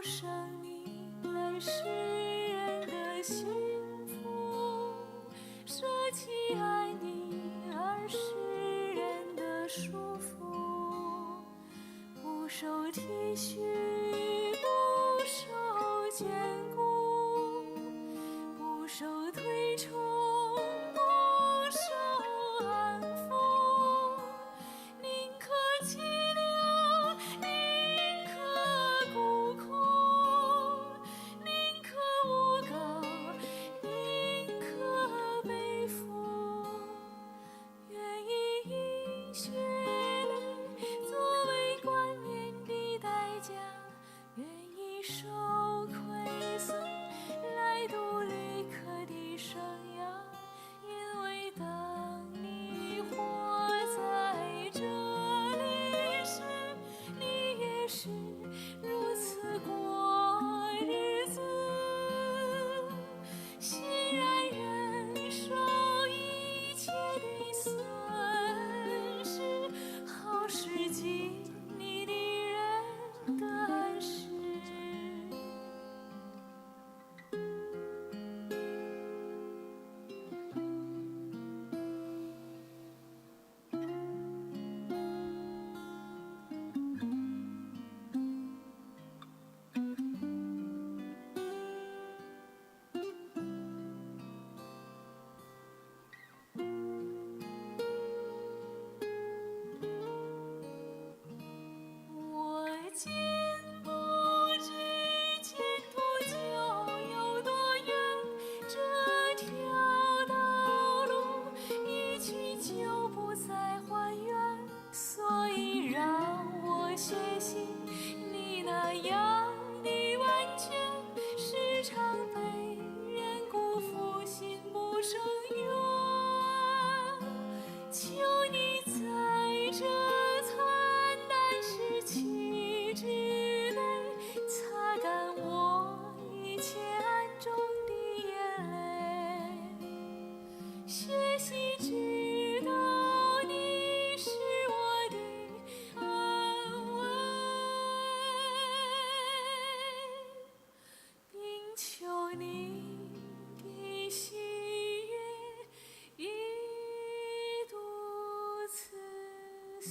生命來使人得幸福，捨棄安寧而使人得舒服，不受體恤，不受眷顧，不受推崇，不受安撫，寧可寂寥，寧可孤苦，寧可誣告，寧可背負，願意以血淚作為冠冕的代價，願意受虧損來度旅客的生涯，因為當你活在這裡時，你也是如此過日子，欣然忍受一切的損失，好使經你的人得安適。我今不知前途究有多遠，這條道路一去就不再還原，所以讓我學習你那樣的完全，時常被人辜負，心不生怨。求你在這慘淡時期之內，擦乾我一切暗中的眼淚，學習知道你是我的安慰，並求你的喜悅一度賜隨。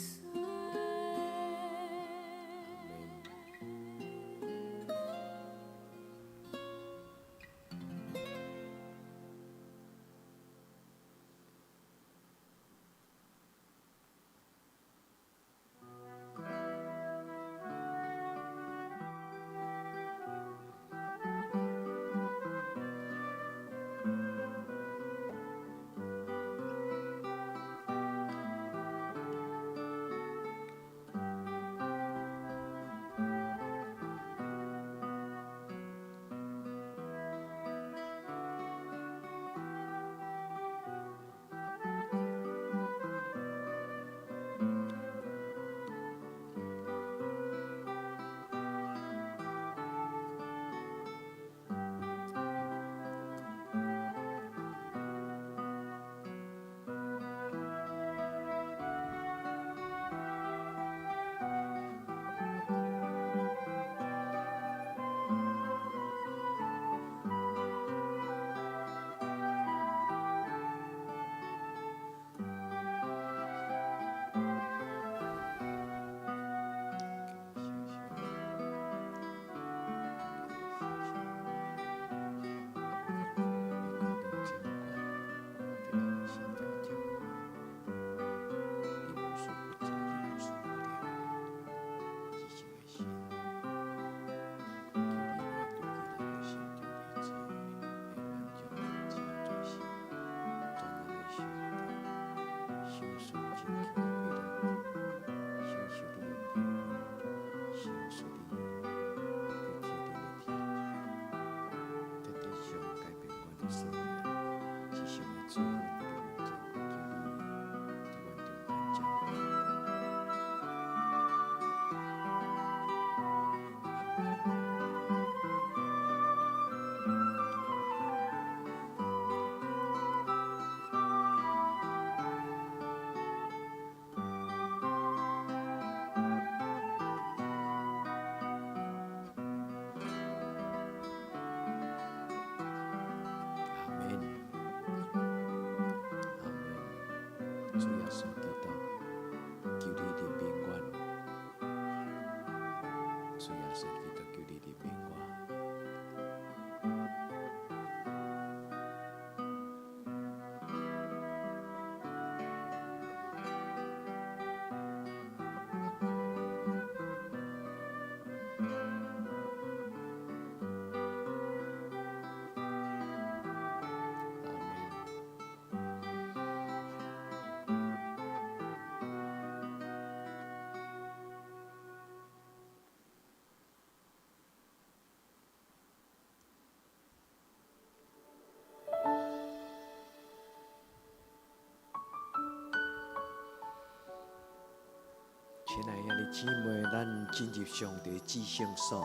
姊妹，咱進入上帝至聖所，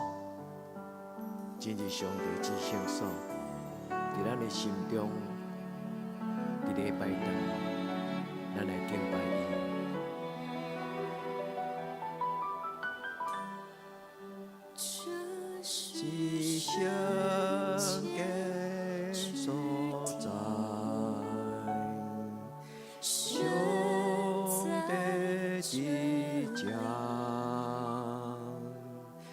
進入上帝至聖所，佇咱的心中，佇禮拜堂，咱來敬拜伊。這是聖潔所在，上帝的家，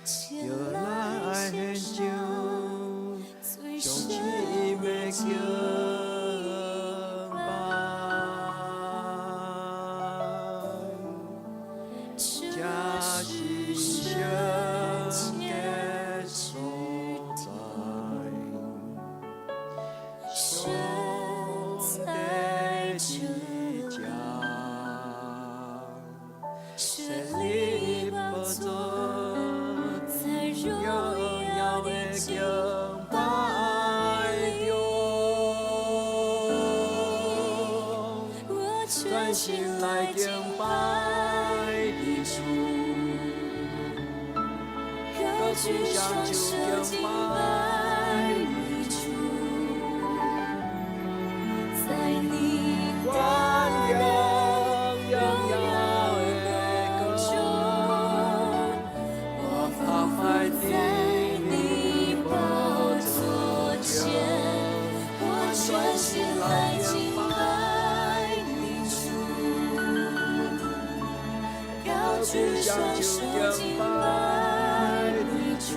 前就來來獻獻上上最上深深的的敬敬拜。拜。這這是是聖聖潔潔所在，神上在帝這的家，設設立立寶寶座，座，在榮榮耀耀的的敬敬拜拜裡，中，我專全心心來來敬敬拜拜的主，高舉雙手敬拜你主，在你光大榮能榮耀的中，我我俯伏在你寶座前，我全心來敬拜你主，高舉雙手敬拜你主，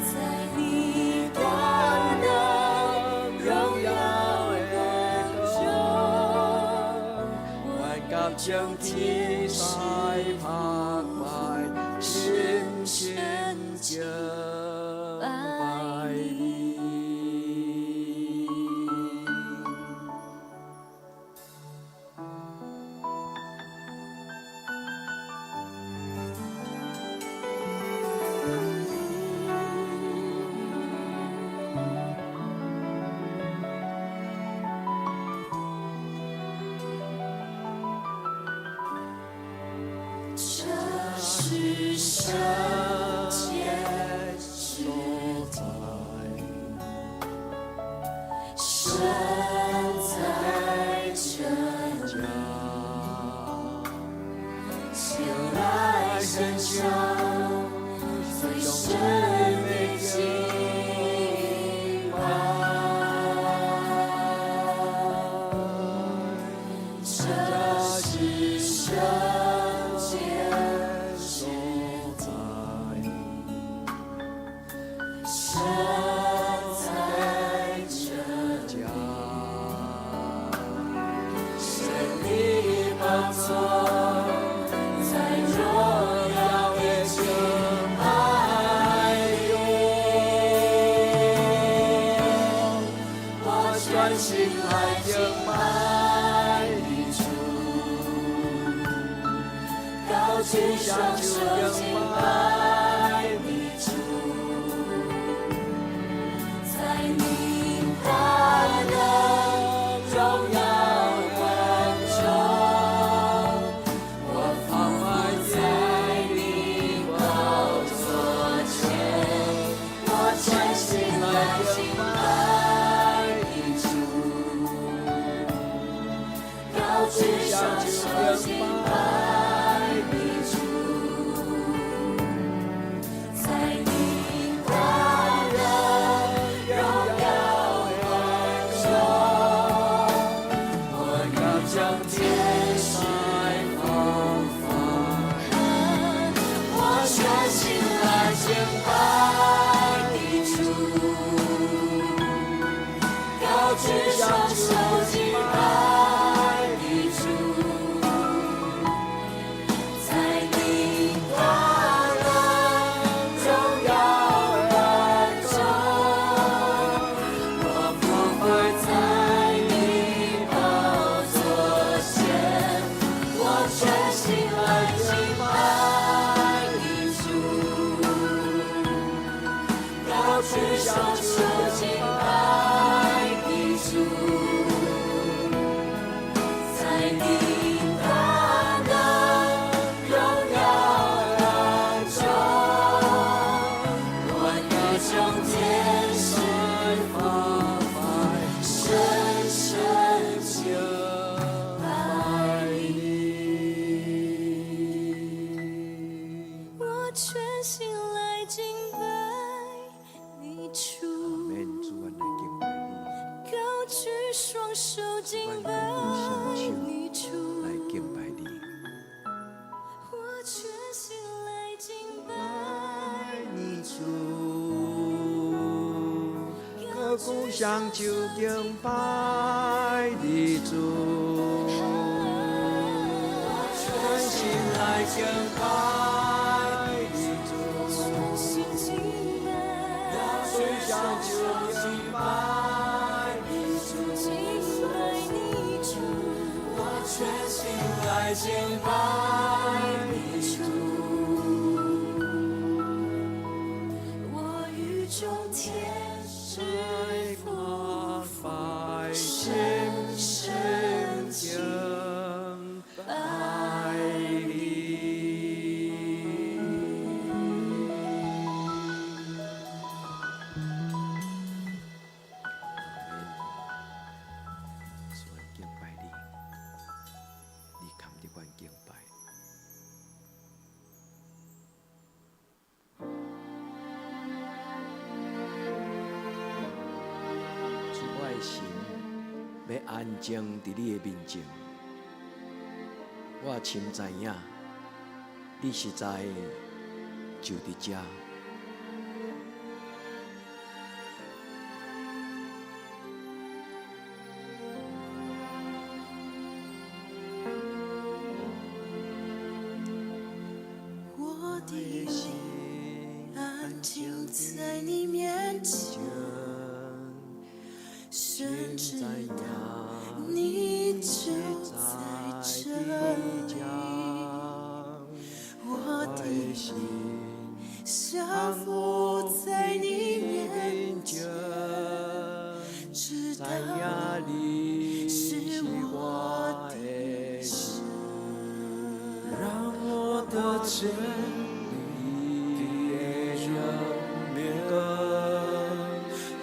在你大能榮耀光中，萬甲將天使拍拜，深深敬拜你。這是聖潔所在，神在這家，前來獻上最深的敬拜。這是聖潔所在，神在這家，設立寶座，在榮耀的敬拜中，我專全心心來來敬敬拜拜的主，高舉雙手敬拜你主，在你大能榮耀光中，我俯伏在你寶座前，我全心來敬拜你主，高舉雙手敬拜你主，在你大能榮耀光中，我甲將天使奉拜，我全心來敬拜你主，高舉雙手敬拜你主，在你大能榮耀光中，我俯伏在你寶座前，我全心來敬拜你主，高舉雙手敬拜你主，在你大能手敬拜阮高举雙手你主，來敬拜你。我全心來敬拜你主，高舉雙手敬拜你主，全心來敬拜你主，全心敬拜，舉雙手敬拜你主，敬拜你主，我全心來敬拜你主。我與眾天使來拜心心敬拜你。主，阮敬拜你，你堪得阮敬拜。主，我的心欲安靜佇你的面前，我深知影，你實在就佇遮。我的靈安靜在你面前，深知道你就在這裡。我的靈降服在你面前，知道你是我的神。讓我得見你的容顏，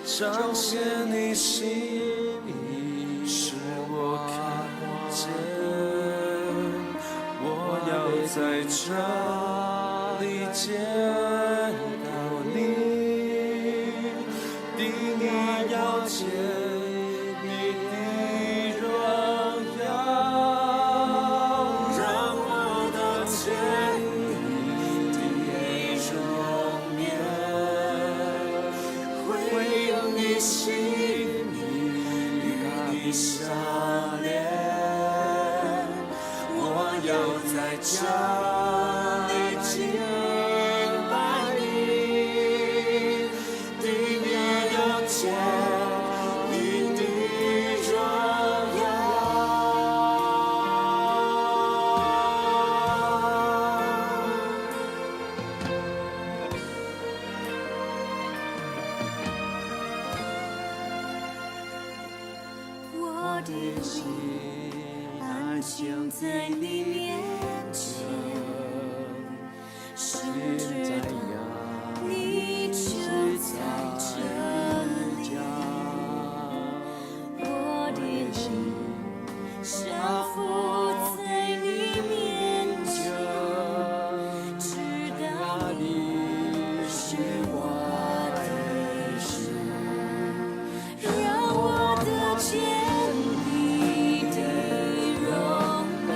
彰顯你心意，使我看見。我要在這裡見到你，定意要見你的榮耀，讓我得見你的容顏，回應你心意，與你相連。我要在這裡敬拜你，定意要見你的榮耀。我的靈安靜在你面前，深知道你就在這裡。我的靈降服在你面前，知道你是我的神，讓我得見你的容顏，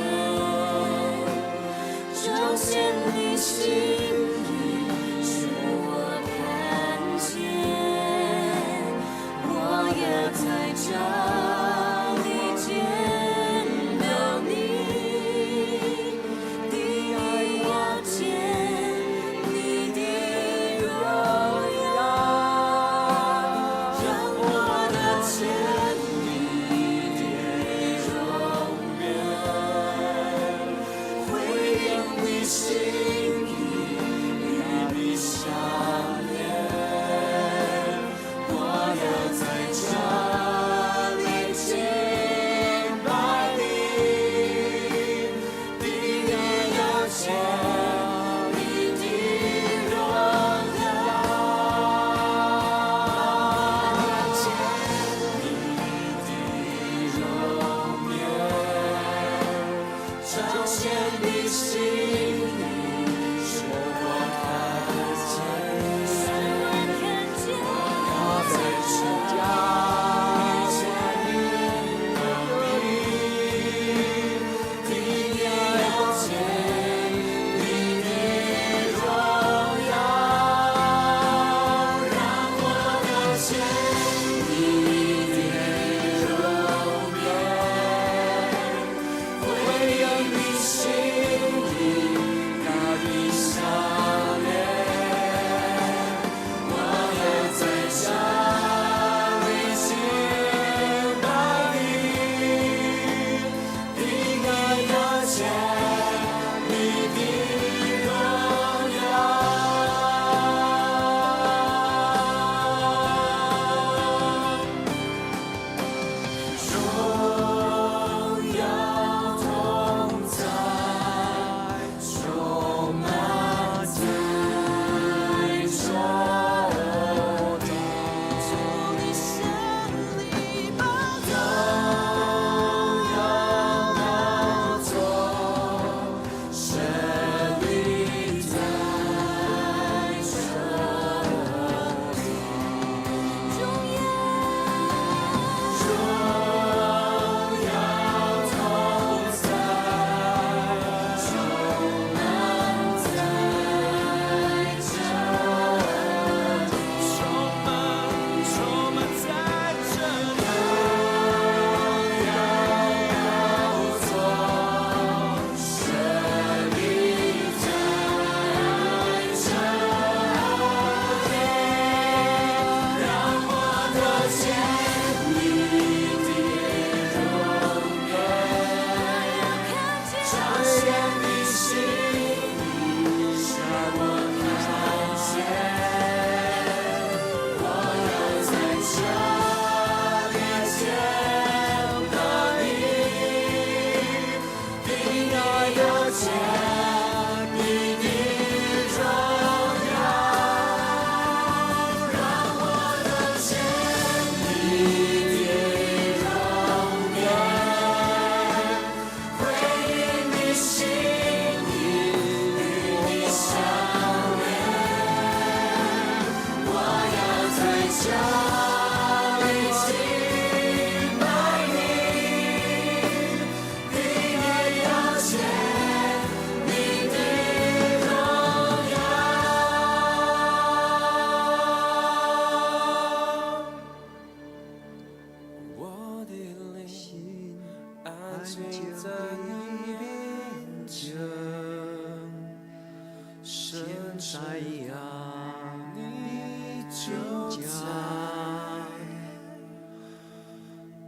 就在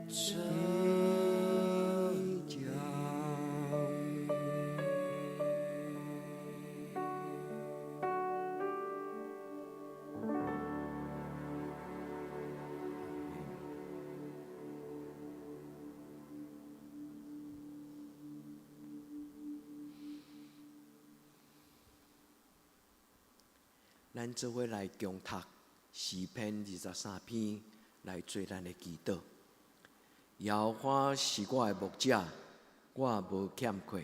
這裡。咱做伙來共讀詩篇23篇來做咱的祈禱。耶和華是我的牧者，我無欠缺。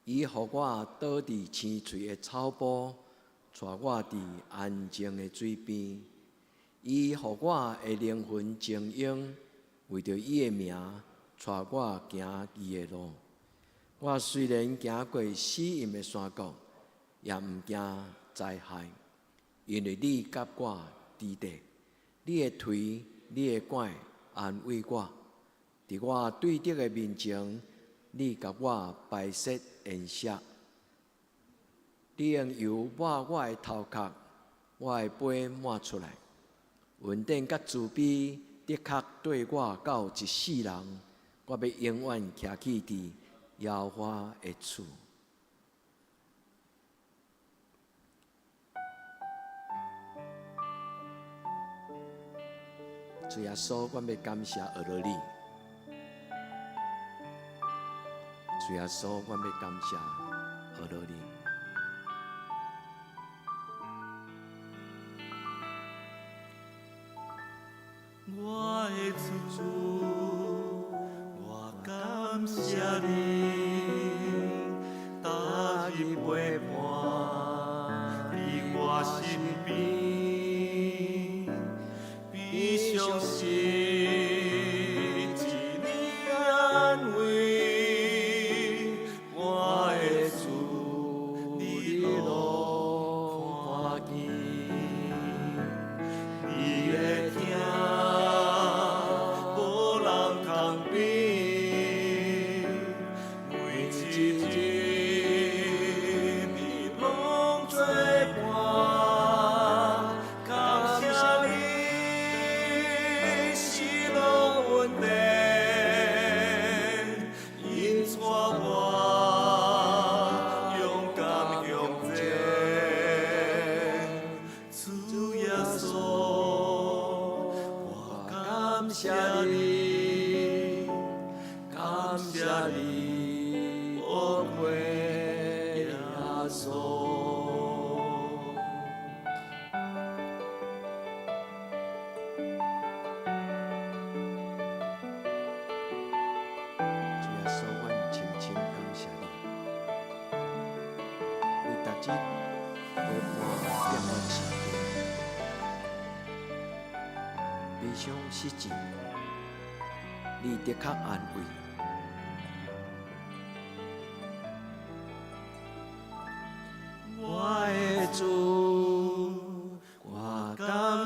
伊予我倒佇青翠的草埔，帶我佇安靜的水邊。伊予我的靈魂清閒，為著伊的名，帶我行義的路。我雖然行過死蔭的山谷，也毋驚災害，因為你佮我佇咧，你的槌、你的拐安慰我。佇我對敵的面前，你共我擺設筵席。你用油抹我的頭殼，我的杯滿出來。恩典佮慈悲的確綴我到一世人，我欲永遠徛起佇耶和華的厝。主耶穌，阮欲感謝阿羅你。主耶穌，阮欲感謝阿羅你。我的主，我感謝你，逐日陪伴佇我身邊，悲傷時一你安慰，我的主，你攏看見，你的疼無人通比，每一日你攏做伴，感謝你是攏恩典，引帶我勇敢向前，主耶穌，我感謝你，感謝你，寶貴耶穌。主耶穌，阮深深感謝你，你逐日陪伴踮阮身邊，悲傷失志，你的確安慰。我的主，我感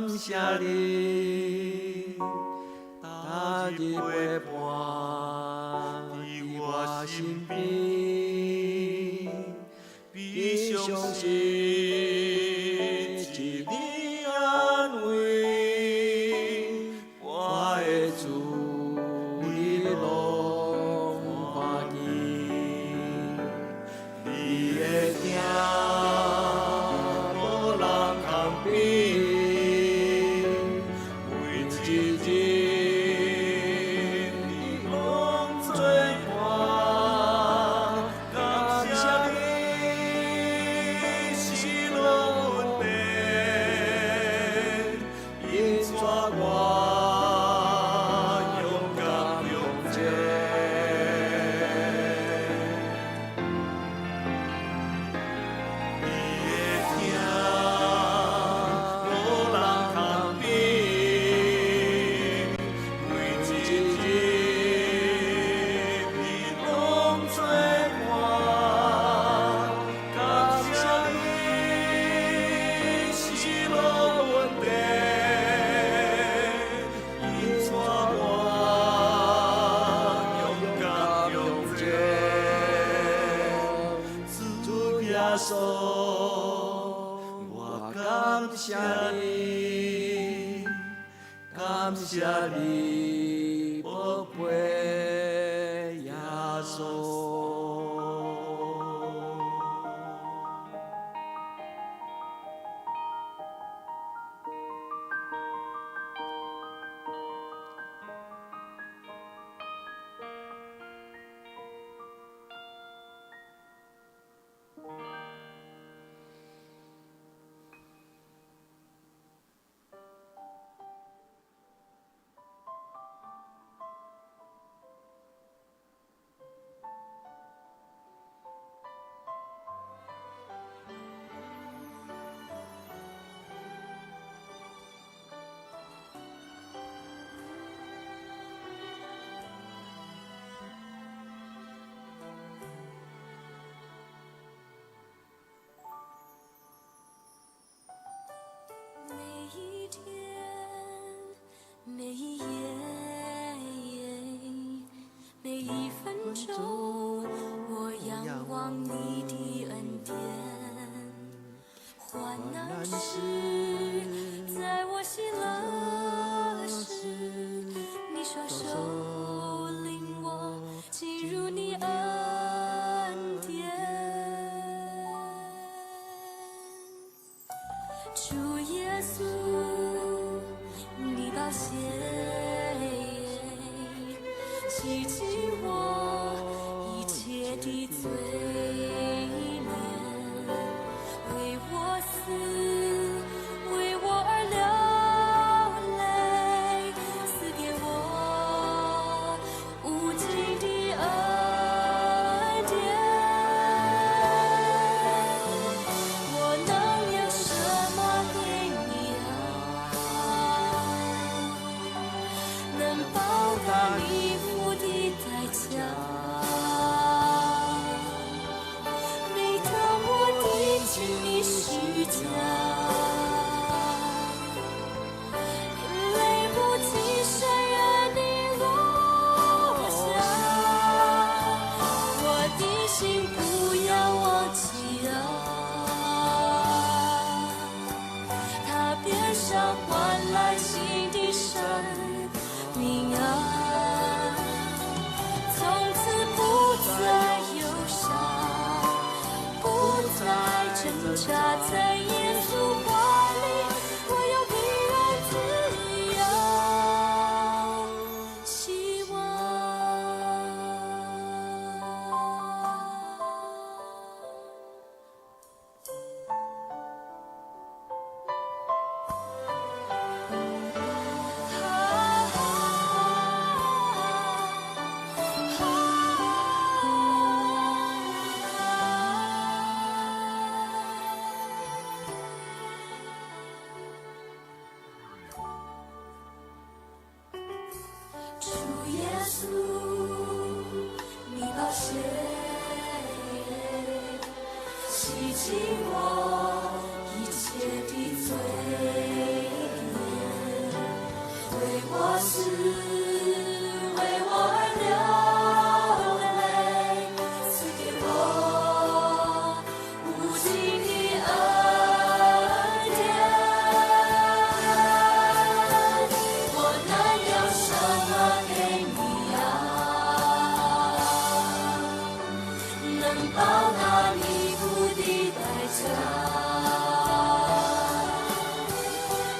謝你，逐日陪伴佇我身邊，悲傷時一你安慰，我的主，你攏看見，你的疼無人通比，每一日你你，感謝你，寶貝耶穌。每一天，每一夜，每一分鐘，我仰望你的恩典。患難時，在我喜樂時，你雙手領我進入你恩典。主耶穌，你寶血洗淨我一切的罪孽，為我死，為我而流淚，賜給我無盡的恩典。我能有什麼給你啊？能報答你付的代價？每當我盯緊你十架，眼淚不禁潸然地落下。我的心不要忘記啊，他鞭傷換來新的生命啊，從此不再憂傷，不再掙扎，在耶穌懷裡，我有平安自由希望。主耶穌，你寶血洗淨我一切的罪孽，為我死，為我而流淚，賜給我無盡的恩典。我能有什麼給你啊？能報答你付的代價？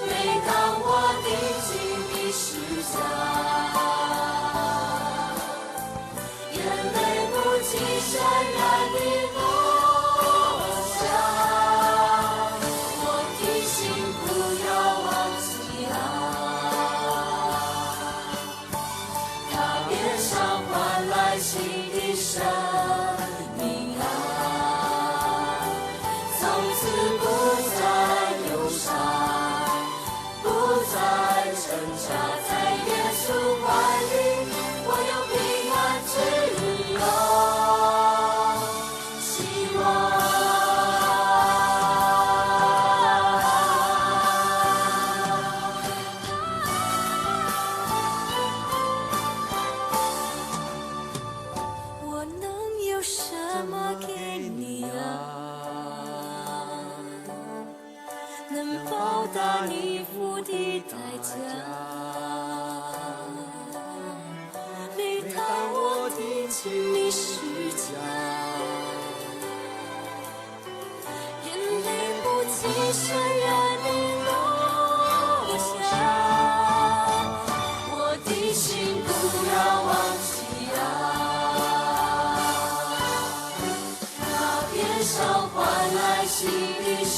每當我盯緊你十架，眼淚不禁潸然地落下。我的心不要忘記啊，他鞭傷換來新的生命啊，從此不再憂傷，不再掙扎，在耶穌懷裡，我有平安自由希望。我能你付的代價。每當我聽見你施加，眼淚不禁潸然地落下。我的心不要忘記啊，那鞭傷換來新的生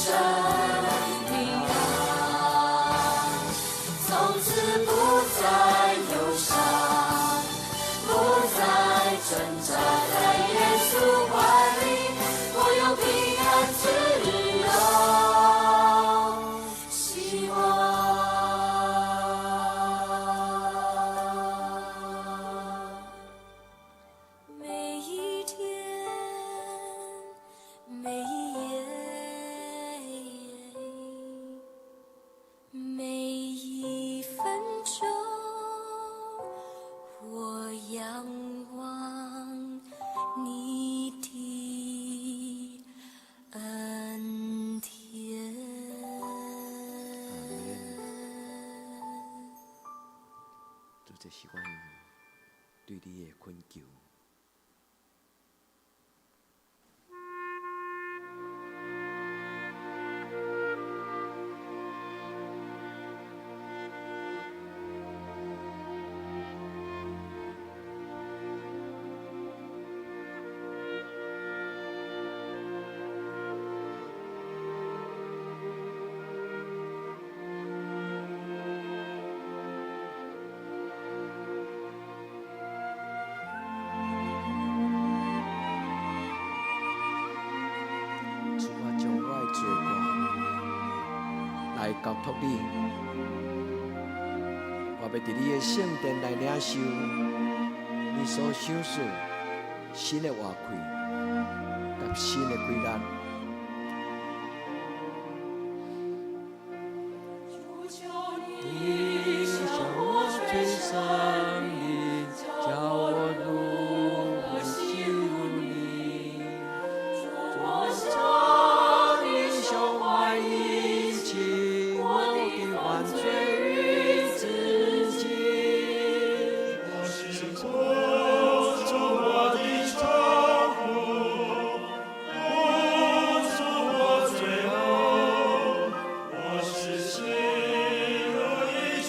命啊，從此不再憂傷，不再掙扎，在耶穌懷裡，我有平安自由希望。每一天，每一夜，每一分鐘，我仰望你的恩典。阿門。主，這是阮對你的懇求。主啊，將我的罪過來交託你，我欲佇你的聖殿來領受你所賞賜新的活氣佮新的氣力。主求你向我吹上音，叫我如何形如你？主，我向你胸懷殷勤，我的犯罪與自己。我是哭出我的愁苦，哭出我罪惡，我是心如一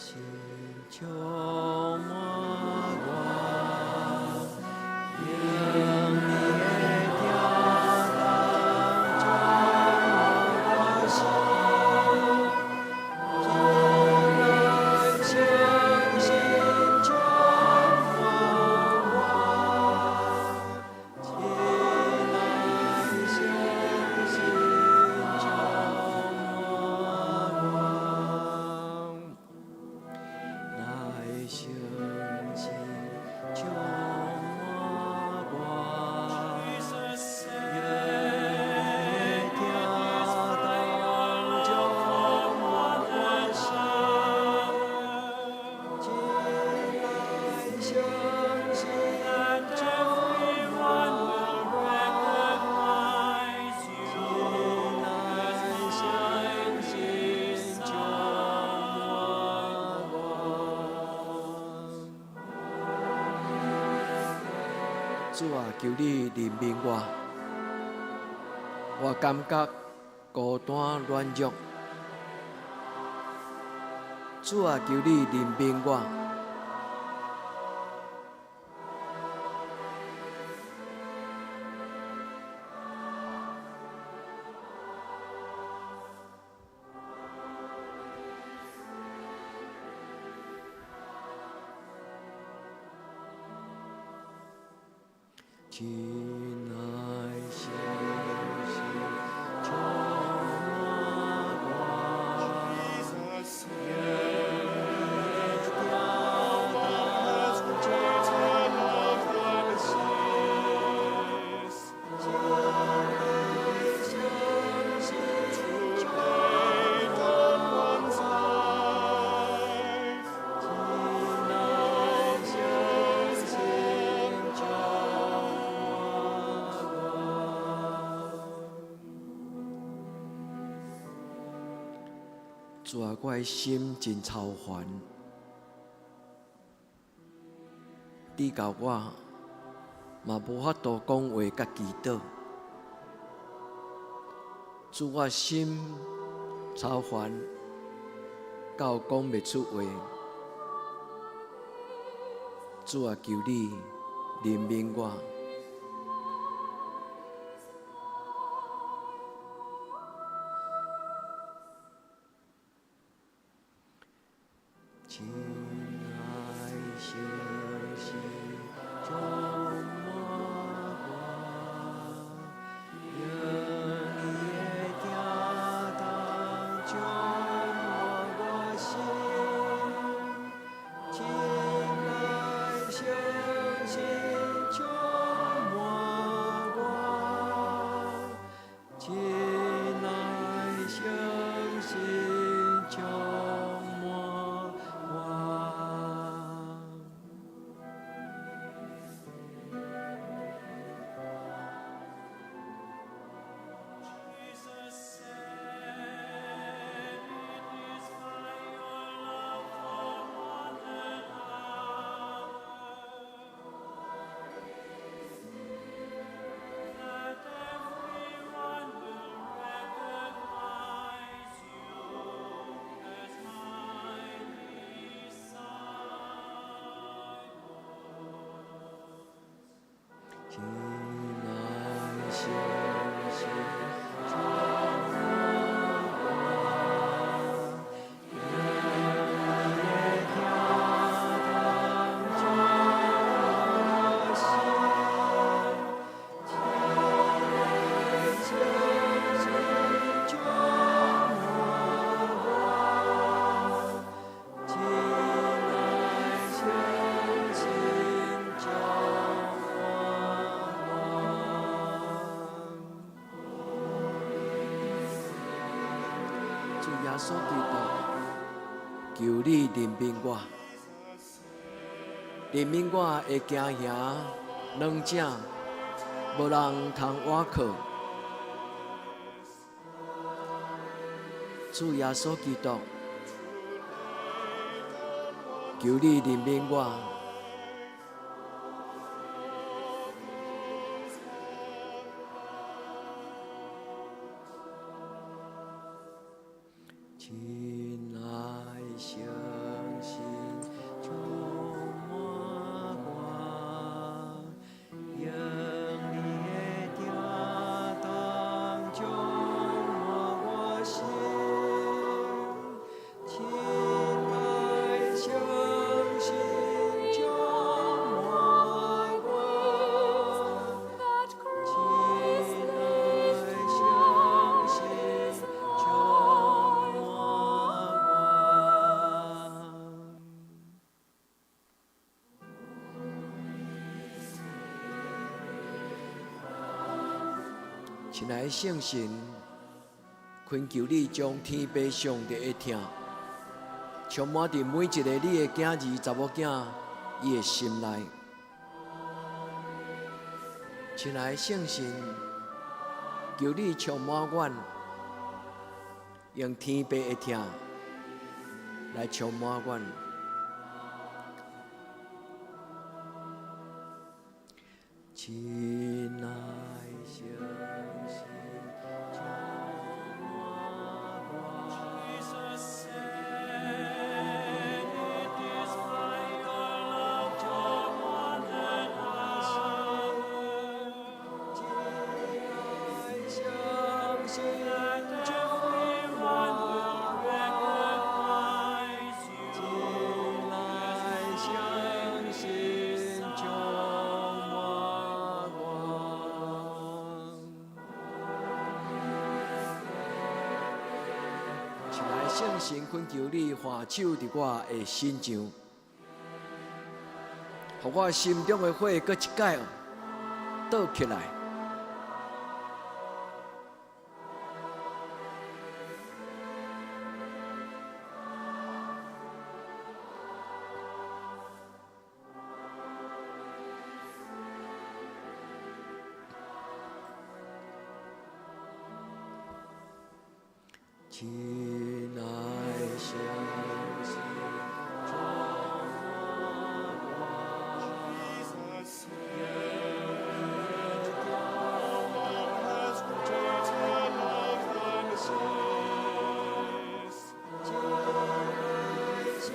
心充滿我，用你的疼痛充滿我心，親愛聖心充滿我，親愛聖心充滿我。來聖心充滿我，用你的疼痛充滿我心，親愛聖心充滿我，親愛聖心充滿我。主啊，求你憐憫我，我感覺孤單軟弱。主啊，求你憐憫我。親愛聖心充滿我，用你的疼痛充滿我心，親愛聖心充滿我，親愛聖心充滿我。主啊，我的心真操煩，你教我嘛無法度講話佮祈禱。主，我心操煩，到講袂出話。主啊，求你憐憫我。親愛聖心充滿我，用你的疼痛充滿我心，親愛聖心充滿我，親愛聖心充滿我。 Jesus said, "It is by your love for one another that everyone will recognize you as my disciples." 親愛聖心充滿我，用你的疼痛充滿我心，親愛聖心充滿我，親愛聖心充滿我。主耶穌基督，求你憐憫我，憐憫我的驚惶軟正，無人通倚靠。主耶穌基督，求你憐憫我。親愛聖親愛的聖神，懇求你將天父上帝的疼充滿佇每一个你的囝兒、查某囝伊的心內。親愛的聖神，求你充滿阮，用天父的疼來充滿阮。親愛聖神，充滿我。 Jesus said, "It is by your love for one another." 親愛聖神， That everyone will recognize you. 親愛聖神，充滿我。親愛聖神，懇求你按手佇我的身上，予我心中的火閣一擺倒起來。親愛聖神，充滿我。 Jesus said, "No one has greater love than this." 親愛聖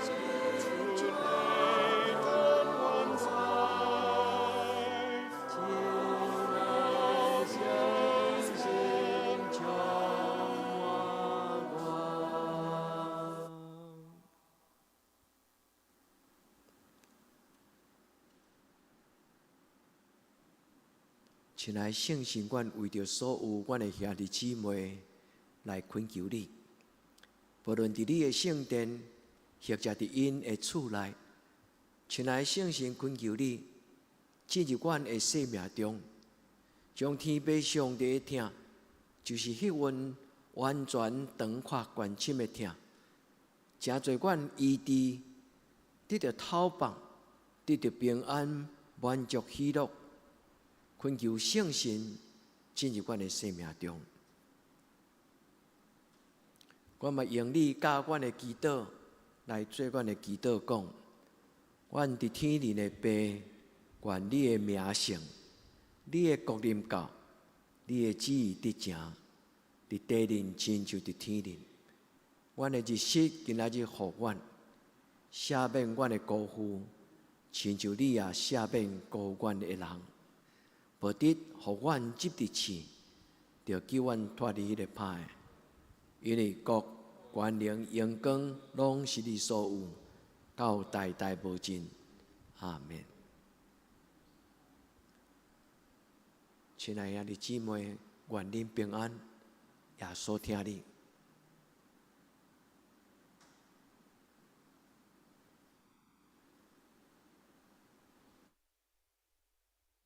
神， To lay down one's life. 親愛聖神，充滿我。親愛聖神，阮為著所有阮的兄弟姊妹來懇求你，無論佇你的聖殿，或者佇𪜶的厝內，親愛聖神懇求你進入阮的生命中，將天父上帝的疼，就是彼份完全長闊關深的疼，成做阮醫治，得著透放，得著平安、滿足、喜樂。懇求聖神進入阮的生命中，我嘛用你教阮的祈禱來做阮的祈禱，講：阮佇天靈的父，願你的名聖，你的國臨到，你的旨意得成，佇地面親像佇天頂。阮的日食今仔日予阮，赦免阮的辜負，親像你也赦免辜負阮的人。無得予阮入佇試，著救阮脫離彼个歹的。因為國、權能、榮光，攏是你所有，到代代無盡。阿們。親愛的兄弟姊妹，願恁平安，耶穌疼你。